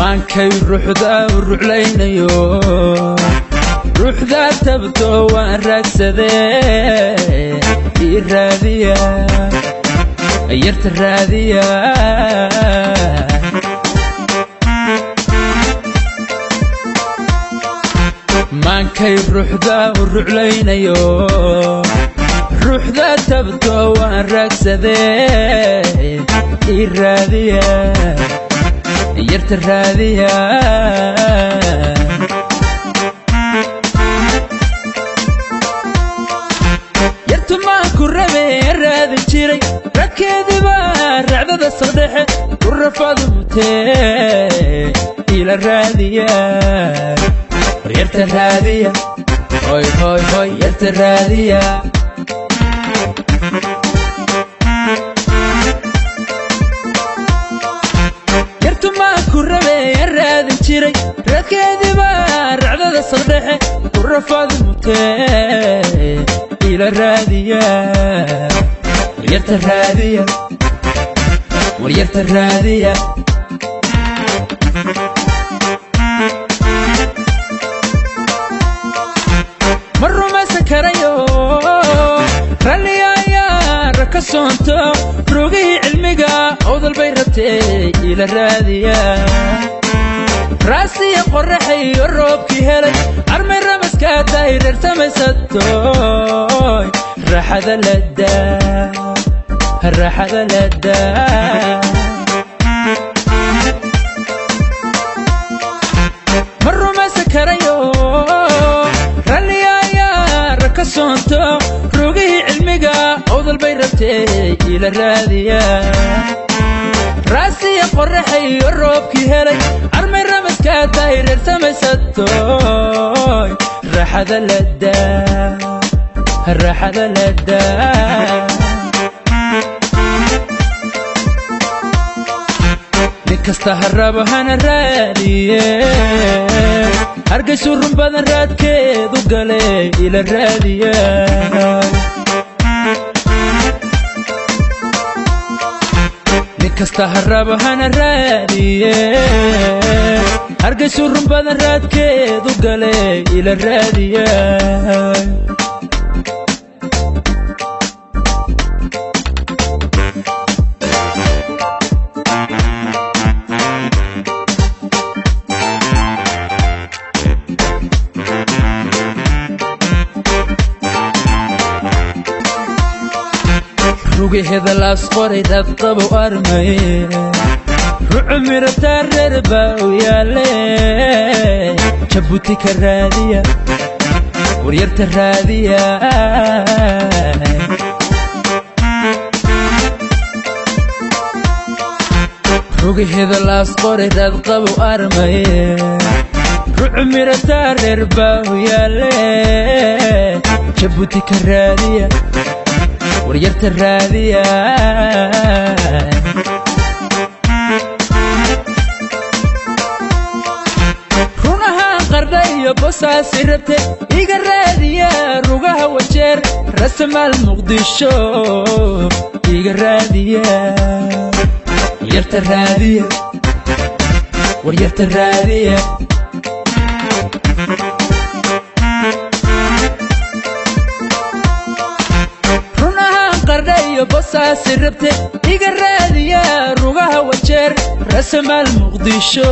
Maankay ruuxda u ruclaynayo, ruuxda tabto waan raagsadee, ii raadiya yarta raadiya. Maankay ruuxda u ruclaynayo, ruuxda tabto waan raagsadee, ii raadiya yarta raadiya. Yartu maan ku rabee raadin jiray, radkeediiba racdada saldhexe ku rafaadu mutee, ila raadiya yarta raadiya. Hoy hoy hoy, yarta raadiya. Yartu maan ku rabee raadin jiray, radkeediiba racdada saldhexe ku rafaadu mutee, ila raadiya yarta raadiya, war yarta raadiya. Ma rumaysan karayo ralliyayaara ka soonto, rogihii cilmiga owdal bay rabtee, ila raadiya. Raasiya qorraxayo roobkii helay, armay ramaska dayreer samaysatoy, raaxada ladaa, raaxada ladaa. Ma rumaysan karayo ralliyayaara ka soonto, rogihii cilmiga owdal bay rabtee, ila raadiya. Raasiya qorraxayo roobkii helay, armay ramaska dayreer samaysatoy, raaxada ladaa, raaxada ladaa. Nin kasta ha rabo hana raadiye, hargaysu run badan raadkeedu gale, ila raadiya. Nin kasta ha rabo hana raadiye, hargaysu run badan raadkeedu gale, ila raadiya. Rugaheeda laas qoray raadqabow armay, rucu mirataa reer baa u yaale, Jabuuti ka raadiya waryarta raadiya. Rugaheeda laas qoray raadqabow armay, rucu mirataa reer baa u yaale, Jabuuti ka raadiya waryarta raadiya. Run ahaan qardha iyo bosaasi rabte, iga raadiya. Rugaha wajeer, rasamaal Muqdisho, iga raadiya yarta raadiya, waryarta raadiya. Run ahaan qardha iyo bosaasi rabte, iga raadiya. Rugaha wajeer, rasamaal Muqdisho,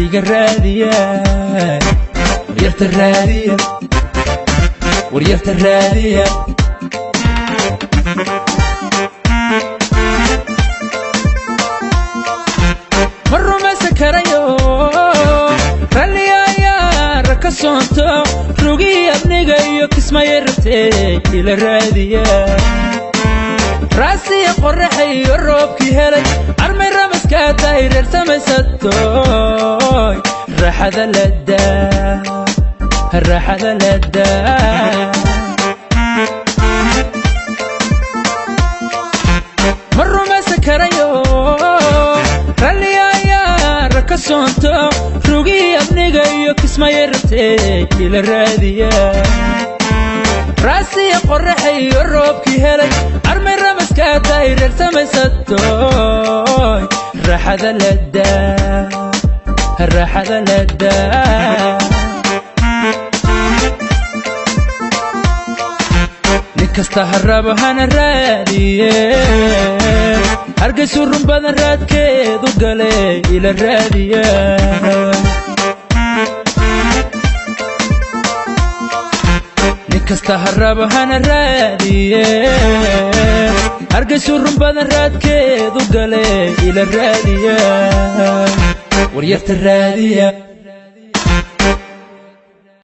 iga raadiya waryarta raadiya, waryarta raadiya. Ma rumaysan karayo ralliyayaara ka soonto, rugihii abniga iyo kismaya rabtee, ila raadiya. Raasiya qorraxayo roobkii helay, armay ramaska dayreer samaysatoy, raaxada ladaa, raaxada ladaa. Ma rumaysan karayo ralliyayaara ka soonto, rugihii abniga iyo kismaya rabtee, ila raadiya. Raasiya qorraxayo roobkii helay, armay ramaska dayreer samaysatoy, raaxada ladaa, Raaxada ladaa nin kasta ha rabo hana raadiye. Hargaysu run badan raadkeedu gale ila raadiya. Nin kasta ha rabo hana raadiye. Hargaysu run badan raadkeedu gale ila raadiya. Waryarta raadiya,